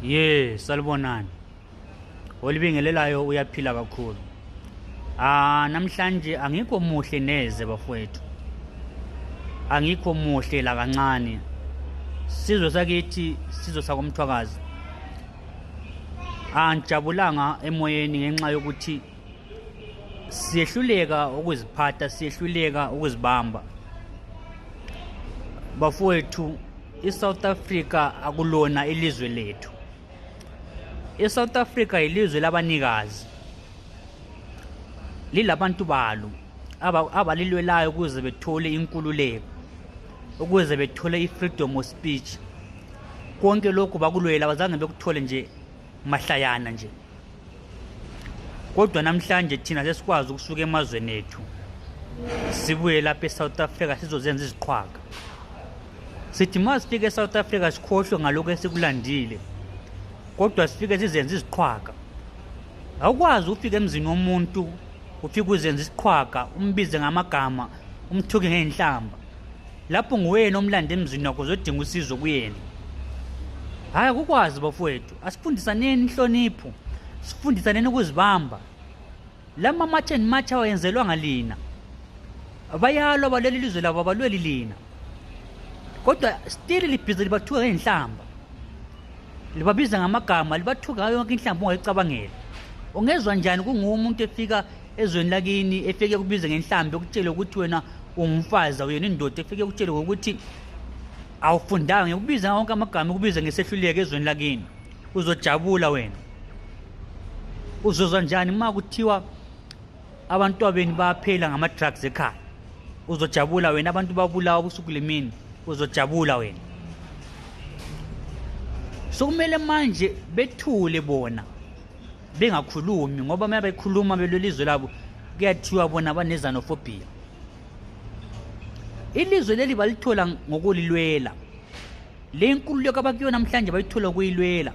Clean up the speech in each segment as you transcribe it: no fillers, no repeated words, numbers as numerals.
Ye, salibonani. Olibingelelayo uyaphila kakhulu. Ah, namhlanje angikho muhle neze bafowethu. Angikho muhle la kancane. Sizwe sakithi, sizwe sakomthwakazi. Angijabulanga emoyeni ngenxa yokuthi siyehluleka ukuziphatha, siyehluleka ukuzibamba. Bafowethu, iSouth Africa akulona ilizwe lethu. ISouth Africa ilizwe labanikazi. Lilabantu balo abalilwelayo ukuze bethole inkululeko, ukuze bethole i-freedom of speech. Konke lokhu bakulwela abazange bekuthole nje mahlayana nje. Kodwa namhlanje thina sesikwazi ukusuka emazweni ethu sibuye lapha eSouth Africa sizozenza iziqhwaga. Sithi uma sifika eSouth Africa sikhohlwe ngalokhu esikulandile, kodwa sifike sizenze iziqhwaga. Awukwazi ufike emzini womuntu ufike uzenze isiqhwaga, umbize ngamagama, umthuke ngey'nhlamba. Lapho nguwena omlanda emzini wakho uzodinga usizo kuyena. Hhayi akukwazi bafowethu, asifundisaneni inhlonipho, sifundisaneni ukuzibamba. Lama march and march awayenzelwanga lina. Bayalwa balwela ilizwe labo, abalweli lina. Kodwa still libhizi libathuka ngey'nhlamba, libabiza ngamagama, libathuka ngayo yonke inhlamba ongayicabangela. Ungezwa njani kunguwe umuntu efika ezweni lakini efike kubize ngenhlamba, ekutshele ukuthi wena ungumfazi, awuyena indoda, efike kutshele ngokuthi awufundanga, ngikubiza ngawo wonke amagama, ekubize ngesehluleko ezweni lakini. Uzojabula wena? Uzozwa njani uma kuthiwa abantwabeni baphela ngama-drugs ekhaya? Uzojabula wena? Abantu babulawa ubusuku lemini, uzojabula wena? Sokumele manje bethule bona bengakhulumi, ngoba uma bekhuluma belwela izwe labo kuyathiwa bona banezanophobia. Ilizwe leli balithola ngokulilwela. Le nkululeko abakuyo namhlanje bayithola ukuyilwela.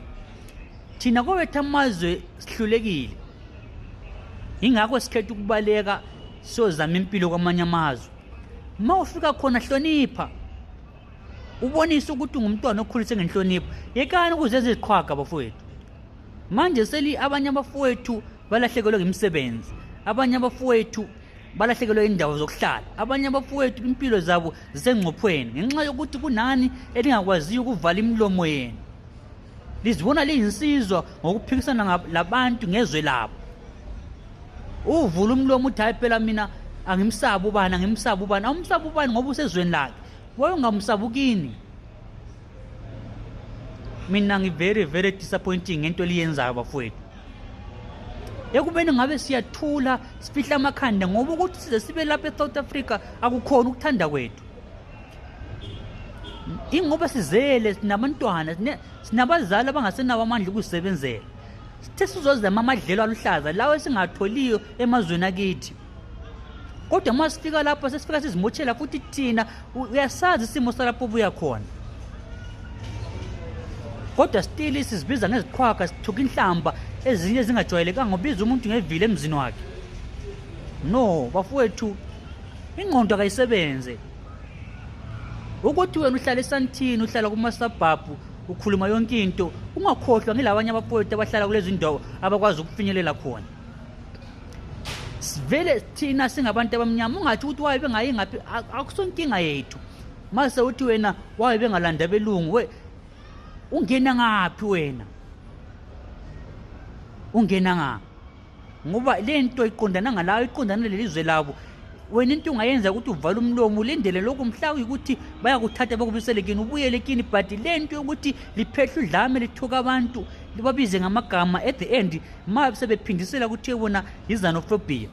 Thina kowethu amazwe sihlulekile, ingakho sikhetha ukubaleka siyozama impilo kwamanye amazwe. Uma ufika khona hlonipha, ubonise ukuthi ungumntwana okhulise ngenhlonipho. Yekani ukuzenza iziqhwaga bafowethu. Manje seli abanye abafowethu balahlekelwe ngemisebenzi, abanye abafowethu balahlekelwe indawo zokuhlala, abanye abafowethu impilo zabo zisengcuphweni ngenxa yokuthi kunani elingakwaziyo ukuvala imilomo yenu. Lizibona liyinsizwa ngokuphikisana labantu ngezwe labo. Uvula umlomo uthi hayi phela mina angimsabi ubani, angimsabi ubani. Awumsabi ubani ngoba usezweni lakhe, waye ungamsabi ukini. Mina ngi-very very disappointing ngento eliyenzayo bafowethu. Ekubeni ngabe siyathula sifihla amakhanda, ngoba ukuthi size sibe lapha e-South Africa akukhona ukuthanda kwethu, ingoba sizele, sinabantwana, sinabazali abangasenawo amandla ukuzisebenzela. Sithe sizozama amadlelo aluhlaza lawo esingatholiyo emazweni akithi, kodwa uma sifika lapho sesifika sizimotshela futhi. Thina uyasazi isimo salapho obuya khona, kodwa still sizibiza ngeziqhwaga, sithuka inhlamba ezinye ezingajwayelekanga, ubiza umuntu ngevile emzini wakhe. No bafowethu, ingqondo akayisebenze. Ukuthi wena uhlala esantini, uhlala kumasabhabhu, ukhuluma yonke into, ungakhohlwa ngilabanye abafowethu abahlala kulezi ndawo abakwazi ukufinyelela khona. Vele thina singabantu abamnyama, ungathi ukuthi waye bengayi ngaphi, akusonkinga yethu. Mase uthi wena waye bengalanda abelungu, we ungena ngaphi wena? Ungena ngaphi? Ngoba le nto iqondana ngalayo, iqondana lelizwe labo. Wena into ungayenza ukuthi uvale umlomo, ulindele lokhu mhla kuyikuthi bayakuthatha bakubisele kini, ubuyele kini. But le nto yokuthi liphehla udlame, lithuka abantu, libabize ngamagama, at the end ma sebephindisela kuthiwe bona yizanophobia.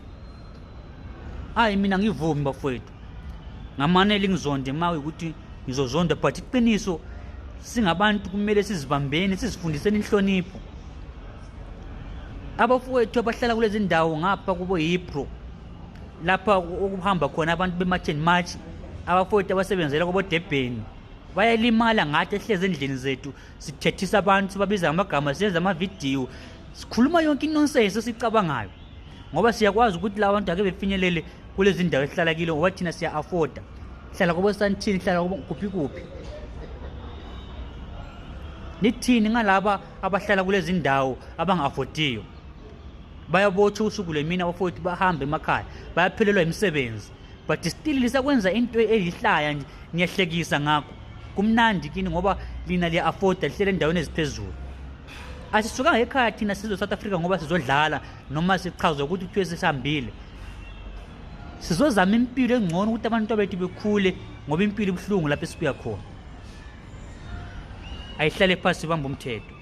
Hayi mina ngivumi bafowethu, ngamane lingizonde ma ukuthi ngizozonda, but iqiniso singabantu kumele sizibambeni, sizifundiseni inhlonipho. Abafowethu abahlala kulezi ndawo ngapha kubo yipro lapha okuhamba khona abantu be-March and March, abafowethu abasebenzela kubo-Durban bayalimala ngathi ehlezi endlini zethu sithethisa abantu, sibabiza ngamagama, siyenza amavidiyo, sikhuluma yonke inonsense esicabangayo, ngoba siyakwazi ukuthi laba bantu ake befinyelele kulezi ndawo esihlala kilo, ngoba thina siya-afforda hlala kubo Sandton, hlala kuphi kuphi. Nithini ngalaba abahlala kulezi ndawo abanga-afodiyo? Bayabotshwa usuku lemini abafowethu, bahambe emakhaya, bayaphelelwa imisebenzi, but still lisakwenza into eyihlaya nje, niyahlekisa ngakho. Kumnandi kini ngoba lina liya-afoda, lihlele endaweni eziphezulu. Asisukanga ekhaya thina sizo South Africa ngoba sizodlala noma sichazwe ukuthi kuthiwe sisihambile. Sizozama impilo engcono ukuthi abantu bethu bekhule, ngoba impilo ibuhlungu lapho esibuya khona. Ayihlale phansi, ibambe umthetho.